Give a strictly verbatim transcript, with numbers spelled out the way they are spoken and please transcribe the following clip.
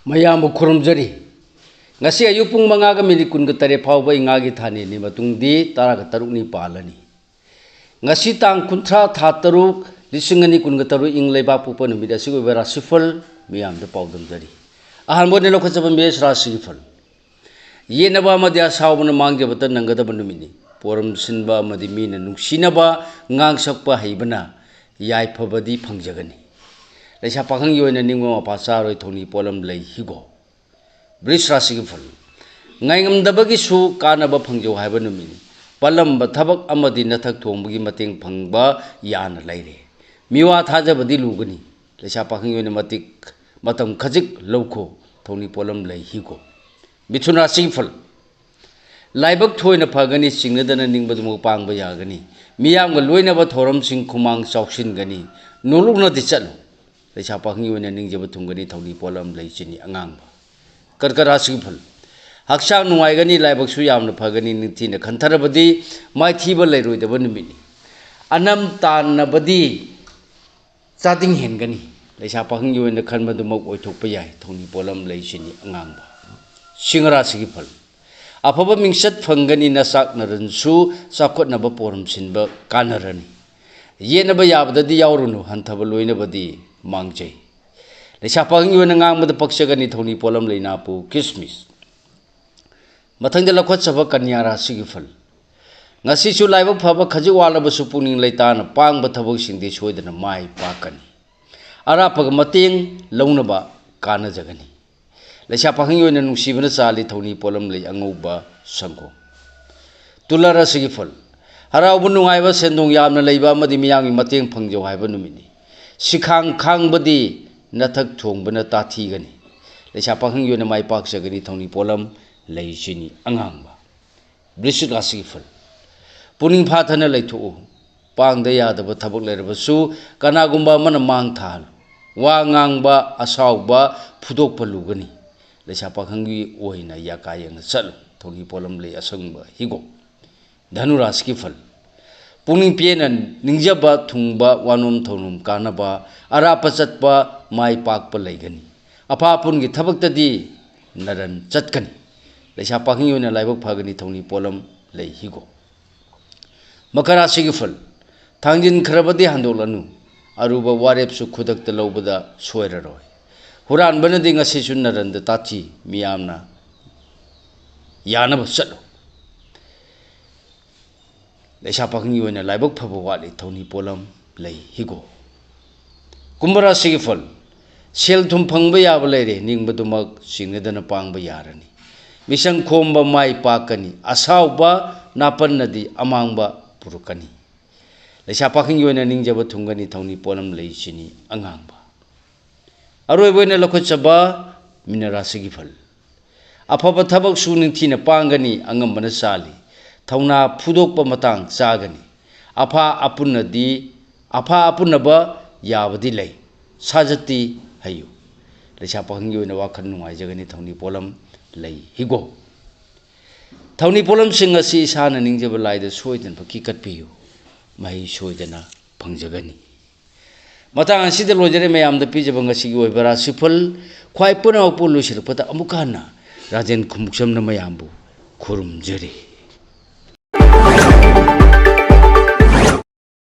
ꯃꯌꯥꯝꯕꯨ ꯈꯨꯔꯨꯝꯖꯔꯤ꯫ ꯉꯁꯤ ꯑꯌꯨꯛ ꯄꯨꯡ ꯃꯉꯥꯒ ꯃꯤꯅꯤꯠ ꯀꯨꯟꯒ ꯇꯔꯦꯠ ꯐꯥꯎꯕ ꯏꯉꯥꯒꯤ ꯊꯥꯅꯦꯜꯅꯤ, ꯃꯇꯨꯡꯗꯤ ꯇꯔꯥꯒ ꯇꯔꯨꯛꯅꯤ ꯄꯥꯜꯂꯅꯤ꯫ ꯉꯁꯤ ꯇꯥꯡ ꯀꯨꯟꯊ꯭ꯔꯥ, ꯊꯥ ꯇꯔꯨꯛ, ꯂꯤꯁꯤꯡ ꯑꯅꯤ ꯀꯨꯟꯒ ꯇꯔꯨꯛ, ꯏꯪ ꯂꯩꯕꯥꯛ ꯄꯣꯛꯄ ꯅꯨꯃꯤꯠ ꯑꯁꯤꯒꯤ ꯑꯣꯏꯕ ꯔꯥꯁꯤꯐꯜ ꯃꯤꯌꯥꯝꯗ ꯄꯥꯎꯗꯝꯖꯔꯤ꯫ ꯑꯍꯥꯟꯕ ꯑꯣꯏꯅ ꯂꯧꯈꯠꯆꯕ ꯃꯦꯁ ꯔꯥꯁꯤꯒꯤ ꯐꯜ꯫ ꯌꯦꯠꯅꯕ ꯑꯃꯗꯤ ꯑꯁꯥꯎꯕꯅ ꯃꯥꯡꯖꯕꯇ ꯅꯪꯒꯗꯕ ꯅꯨꯃꯤꯠꯅꯤ꯫ ꯄꯣꯔꯝ ꯁꯤꯟꯕ ꯑꯃꯗꯤ ꯃꯤꯅ ꯅꯨꯡꯁꯤꯅꯕ ꯉꯥꯡꯁꯛꯄ ꯍꯩꯕꯅ ꯌꯥꯏꯐꯕꯗꯤ ꯐꯪꯖꯒꯅꯤ꯫ ꯂꯩꯁꯥ ꯄꯥꯈꯪꯒꯤ ꯑꯣꯏꯅ ꯅꯤꯡꯕ ꯃꯄꯥ ꯆꯥꯔꯣꯏ, ꯊꯧꯅꯤ ꯄꯣꯠꯂꯝ ꯂꯩ ꯍꯤꯒꯣ꯫ ꯕ꯭ꯔꯤꯁ ꯔꯥꯁꯤꯒꯤ ꯐꯜ꯫ ꯉꯥꯏꯉꯝꯗꯕꯒꯤꯁꯨ ꯀꯥꯟꯅꯕ ꯐꯪꯖꯧ ꯍꯥꯏꯕ ꯅꯨꯃꯤꯠꯅꯤ꯫ ꯄꯜꯂꯝꯕ ꯊꯕꯛ ꯑꯃꯗꯤ ꯅꯊꯛ ꯊꯣꯡꯕꯒꯤ ꯃꯇꯦꯡ ꯐꯪꯕ ꯌꯥꯅ ꯂꯩꯔꯦ꯫ ꯃꯤꯋꯥ ꯊꯥꯖꯕꯗꯤ ꯂꯨꯒꯅꯤ꯫ ꯂꯩꯁꯥ ꯄꯥꯈꯪꯒꯤ ꯑꯣꯏꯅ ꯃꯇꯤꯛ ꯃꯇꯝ ꯈꯖꯤꯛ ꯂꯧꯈꯣ, ꯊꯧꯅꯤ ꯄꯣꯠꯂꯝ ꯂꯩ ꯍꯤꯒꯣ꯫ ꯃꯤꯊꯨꯟ ꯔꯥꯁꯤꯒꯤ ꯐꯜ꯫ ꯂꯥꯏꯕꯛ ꯊꯣꯏꯅ ꯐꯒꯅꯤ, ꯆꯤꯡꯅꯗꯅ ꯅꯤꯡꯕꯗꯨꯃꯛ ꯄꯥꯡꯕ ꯌꯥꯒꯅꯤ꯫ ꯃꯤꯌꯥꯝꯒ ꯂꯣꯏꯅꯕ ꯊꯧꯔꯝꯁꯤꯡ ꯈꯨꯃꯥꯡ ꯆꯥꯎꯁꯤꯟꯒꯅꯤ꯫ ꯅꯣꯂꯨꯛꯅꯗꯤ ꯆꯠꯂꯨ꯫ ꯂꯩꯁꯥ ꯄꯥꯈꯪꯒꯤ ꯑꯣꯏꯅ ꯅꯤꯡꯖꯕ ꯊꯨꯡꯒꯅꯤ, ꯊꯧꯅꯤ ꯄꯣꯠꯂꯝ ꯂꯩ ꯆꯤꯅꯤ ꯑꯉꯥꯡꯕ꯫ ꯀꯔꯀꯠ ꯔꯥꯁꯤꯒꯤ ꯐꯜ꯫ ꯍꯛꯆꯥꯡ ꯅꯨꯡꯉꯥꯏꯒꯅꯤ, ꯂꯥꯏꯕꯛꯁꯨ ꯌꯥꯝꯅ ꯐꯒꯅꯤ, ꯅꯤꯡꯊꯤꯅ ꯈꯟꯊꯔꯕꯗꯤ ꯃꯥꯏꯊꯤꯕ ꯂꯩꯔꯣꯏꯗꯕ ꯅꯨꯃꯤꯠꯅꯤ꯫ ꯑꯅꯝ ꯇꯥꯟꯅꯕꯗꯤ ꯆꯥꯗꯤꯡ ꯍꯦꯟꯒꯅꯤ꯫ ꯂꯩꯁꯥ ꯄꯥꯈꯪꯒꯤ ꯑꯣꯏꯅ ꯈꯟꯕꯗꯨꯃꯛ ꯑꯣꯏꯊꯣꯛꯄ ꯌꯥꯏ, ꯊꯧꯅꯤ ꯄꯣꯠꯂꯝ ꯂꯩ ꯆꯤꯅꯤ ꯑꯉꯥꯡꯕ꯫ ꯁꯤꯡꯍ ꯔꯥꯁꯤꯒꯤ ꯐꯜ꯫ ꯑꯐꯕ ꯃꯤꯡꯆꯠ ꯐꯪꯒꯅꯤ, ꯅꯆꯥꯛ ꯅꯔꯟꯁꯨ ꯆꯥꯎꯈꯠꯅꯕ ꯄꯣꯔꯝ ꯁꯤꯟꯕ ꯀꯥꯟꯅꯔꯅꯤ꯫ ꯌꯦꯠꯅꯕ ꯌꯥꯕꯗꯗꯤ ꯌꯥꯎꯔꯨꯅꯨ, ꯍꯟꯊꯕ ꯂꯣꯏꯅꯕꯗꯤ ꯃꯥꯡꯖꯩ꯫ ꯂꯩꯁꯥ ꯄꯥꯈꯪꯒꯤ ꯑꯣꯏꯅ ꯉꯥꯡꯕꯗ ꯄꯛꯆꯒꯅꯤ, ꯊꯧꯅꯤ ꯄꯣꯠꯂꯝ ꯂꯩ ꯅꯥꯄꯨ ꯀꯤꯁꯃꯤꯁ꯫ ꯃꯊꯪꯗ ꯂꯧꯈꯠꯆꯕ ꯀꯟꯌꯥ ꯔꯥꯁꯤꯒꯤ ꯐꯜ꯫ ꯉꯁꯤꯁꯨ ꯂꯥꯏꯕꯛ ꯐꯕ ꯈꯖꯤꯛ ꯋꯥꯠꯂꯕꯁꯨ ꯄꯨꯛꯅꯤꯡ ꯂꯩꯇꯥꯅ ꯄꯥꯡꯕ ꯊꯕꯛꯁꯤꯡꯗꯤ ꯁꯣꯏꯗꯅ ꯃꯥꯏ ꯄꯥꯛꯀꯅꯤ꯫ ꯑꯔꯥꯞꯄꯒ ꯃꯇꯦꯡ ꯂꯧꯅꯕ ꯀꯥꯟꯅꯖꯒꯅꯤ꯫ ꯂꯩꯁꯥ ꯄꯥꯈꯪꯒꯤ ꯑꯣꯏꯅ ꯅꯨꯡꯁꯤꯕꯅ ꯆꯥꯜꯂꯤ, ꯊꯧꯅꯤ ꯄꯣꯠꯂꯝ ꯂꯩ ꯑꯉꯧꯕ ꯁꯪꯒꯣꯝ꯫ ꯇꯨꯂꯥ ꯔꯥꯁꯤꯒꯤ ꯐꯜ꯫ ꯍꯔꯥꯎꯕ ꯅꯨꯡꯉꯥꯏꯕ, ꯁꯦꯟꯗꯣꯡ ꯌꯥꯝꯅ ꯂꯩꯕ ꯑꯃꯗꯤ ꯃꯤꯌꯥꯝꯒꯤ ꯃꯇꯦꯡ ꯐꯪꯖꯧ ꯍꯥꯏꯕ ꯅꯨꯃꯤꯠꯅꯤ꯫ ꯁꯤꯈꯥꯡ ꯈꯥꯡꯕꯗꯤ ꯅꯊꯛ ꯊꯣꯡꯕꯅ ꯇꯥꯊꯤꯒꯅꯤ꯫ ꯂꯩꯁꯥ ꯄꯥꯈꯪꯒꯤ ꯑꯣꯏꯅ ꯃꯥꯏ ꯄꯥꯛꯆꯒꯅꯤ, ꯊꯧꯅꯤ ꯄꯣꯠꯂꯝ ꯂꯩ ꯆꯤꯅꯤ ꯑꯉꯥꯡꯕ꯫ ꯕ꯭ꯔꯤꯁꯤꯛ ꯔꯥꯁꯤꯒꯤ ꯐꯜ꯫ ꯄꯨꯛꯅꯤꯡ ꯐꯥꯊꯅ ꯂꯩꯊꯣꯛꯎ꯫ ꯄꯥꯡꯗ ꯌꯥꯗꯕ ꯊꯕꯛ ꯂꯩꯔꯕꯁꯨ ꯀꯅꯥꯒꯨꯝꯕ ꯑꯃꯅ ꯃꯥꯡ ꯊꯥꯍꯜꯂꯨ꯫ ꯋꯥ ꯉꯥꯡꯕ, ꯑꯁꯥꯎꯕ ꯐꯨꯗꯣꯛꯄ ꯂꯨꯒꯅꯤ꯫ ꯂꯩꯁꯥ ꯄꯥꯈꯪꯒꯤ ꯑꯣꯏꯅ ꯌꯥꯀꯥ ꯌꯦꯡꯅ ꯆꯠꯂꯨ꯫ ꯊꯧꯅꯤ ꯄꯣꯠꯂꯝ ꯂꯩ ꯑꯁꯪꯕ ꯍꯤꯒꯣꯛ꯫ ꯙꯅꯨ ꯔꯥꯁꯤꯒꯤ ꯐꯜ꯫ ꯄꯨꯛꯅꯤꯡ ꯄꯦꯟꯅ ꯅꯤꯡꯖꯕ ꯊꯨꯡꯕ, ꯋꯥꯅꯣꯝ ꯊꯧꯅꯣꯝ ꯀꯥꯟꯅꯕ, ꯑꯔꯥꯞꯄ ꯆꯠꯄ ꯃꯥꯏ ꯄꯥꯛꯄ ꯂꯩꯒꯅꯤ꯫ ꯑꯐꯥ ꯑꯄꯨꯟꯒꯤ ꯊꯕꯛꯇꯗꯤ ꯅꯔꯟ ꯆꯠꯀꯅꯤ꯫ ꯂꯩꯁꯥ ꯄꯥꯈꯪꯒꯤ ꯑꯣꯏꯅ ꯂꯥꯏꯕꯛ ꯐꯒꯅꯤ, ꯊꯧꯅꯤ ꯄꯣꯠꯂꯝ ꯂꯩ ꯍꯤꯒꯣꯛ꯫ ꯃꯀꯔ ꯔꯥꯁꯤꯒꯤ ꯐꯜ꯫ ꯊꯥꯡꯖꯤꯟꯈ꯭ꯔꯕꯗꯤ ꯍꯟꯗꯣꯛꯂꯅꯨ꯫ ꯑꯔꯨꯕ ꯋꯥꯔꯦꯞꯁꯨ ꯈꯨꯗꯛꯇ ꯂꯧꯕꯗ ꯁꯣꯏꯔꯔꯣꯏ꯫ ꯍꯨꯔꯥꯟꯕꯅꯗꯤ ꯉꯁꯤꯁꯨ ꯅꯔꯟꯗ ꯇꯥꯊꯤ, ꯃꯤꯌꯥꯝꯅ ꯌꯥꯅꯕ ꯆꯠꯂꯨ꯫ ꯂꯩꯁꯥ ꯄꯥꯈꯪꯒꯤ ꯑꯣꯏꯅ ꯂꯥꯏꯕꯛ ꯐꯕ ꯋꯥꯠꯂꯤ, ꯊꯧꯅꯤ ꯄꯣꯠꯂꯝ ꯂꯩ ꯍꯤꯒꯣꯛ꯫ ꯀꯨꯝꯚ ꯔꯥꯁꯤꯒꯤ ꯐꯜ꯫ ꯁꯦꯜ ꯊꯨꯝ ꯐꯪꯕ ꯌꯥꯕ ꯂꯩꯔꯦ, ꯅꯤꯡꯕꯗꯨꯃꯛ ꯆꯤꯡꯅꯗꯅ ꯄꯥꯡꯕ ꯌꯥꯔꯅꯤ꯫ ꯃꯤꯁꯪ ꯈꯣꯝꯕ ꯃꯥꯏ ꯄꯥꯛꯀꯅꯤ, ꯑꯁꯥꯎꯕ ꯅꯥꯄꯟꯅꯗꯤ ꯑꯃꯥꯡꯕ ꯄꯨꯔꯛꯀꯅꯤ꯫ ꯂꯩꯁꯥ ꯄꯥꯈꯪꯒꯤ ꯑꯣꯏꯅ ꯅꯤꯡꯖꯕ ꯊꯨꯡꯒꯅꯤ, ꯊꯧꯅꯤ ꯄꯣꯠꯂꯝ ꯂꯩ ꯆꯤꯅꯤ ꯑꯉꯥꯡꯕ꯫ ꯑꯔꯣꯏꯕ ꯑꯣꯏꯅ ꯂꯧꯈꯠꯆꯕ ꯃꯤꯅ ꯔꯥꯁꯤꯒꯤ ꯐꯜ꯫ ꯑꯐꯕ ꯊꯕꯛꯁꯨ ꯅꯤꯡꯊꯤꯅ ꯄꯥꯡꯒꯅꯤ, ꯑꯉꯝꯕꯅ ꯆꯥꯜꯂꯤ꯫ ꯊꯧꯅꯥ ꯐꯨꯗꯣꯛꯄ ꯃꯇꯥꯡ ꯆꯥꯒꯅꯤ꯫ ꯑꯐꯥ ꯑꯄꯨꯟꯅꯗꯤ, ꯑꯐꯥ ꯑꯄꯨꯟꯅꯕ ꯌꯥꯕꯗꯤ ꯂꯩ꯫ ꯁꯥꯖꯠꯇꯤ ꯍꯩꯌꯨ꯫ ꯂꯩꯁꯥ ꯄꯥꯈꯪꯒꯤ ꯑꯣꯏꯅ ꯋꯥꯈꯜ ꯅꯨꯡꯉꯥꯏꯖꯒꯅꯤ, ꯊꯧꯅꯤ ꯄꯣꯠꯂꯝ ꯂꯩ ꯍꯤꯒꯣꯛ꯫ ꯊꯧꯅꯤ ꯄꯣꯠꯂꯝꯁꯤꯡ ꯑꯁꯤ ꯏꯁꯥꯅ ꯅꯤꯡꯖꯕ ꯂꯥꯏꯗ ꯁꯣꯏꯗꯅ ꯐꯛꯀꯤ ꯀꯠꯄꯤꯌꯨ꯫ ꯃꯍꯩ ꯁꯣꯏꯗꯅ ꯐꯪꯖꯒꯅꯤ꯫ ꯃꯇꯥꯡ ꯑꯁꯤꯗ ꯂꯣꯏꯖꯔꯦ ꯃꯌꯥꯝꯗ ꯄꯤꯖꯕ ꯉꯁꯤꯒꯤ ꯑꯣꯏꯕ ꯔꯥꯁꯤꯐꯜ꯫ ꯈ꯭ꯋꯥꯏ ꯄꯨꯝꯅꯃꯛꯄꯨ ꯂꯣꯏꯁꯤꯜꯂꯛꯄꯗ ꯑꯃꯨꯛꯀ ꯍꯟꯅ ꯔꯥꯖꯦꯟ ꯈꯨꯃꯨꯛꯆꯝꯅ ꯃꯌꯥꯝꯕꯨ ꯈꯨꯔꯨꯝꯖꯔꯤ꯫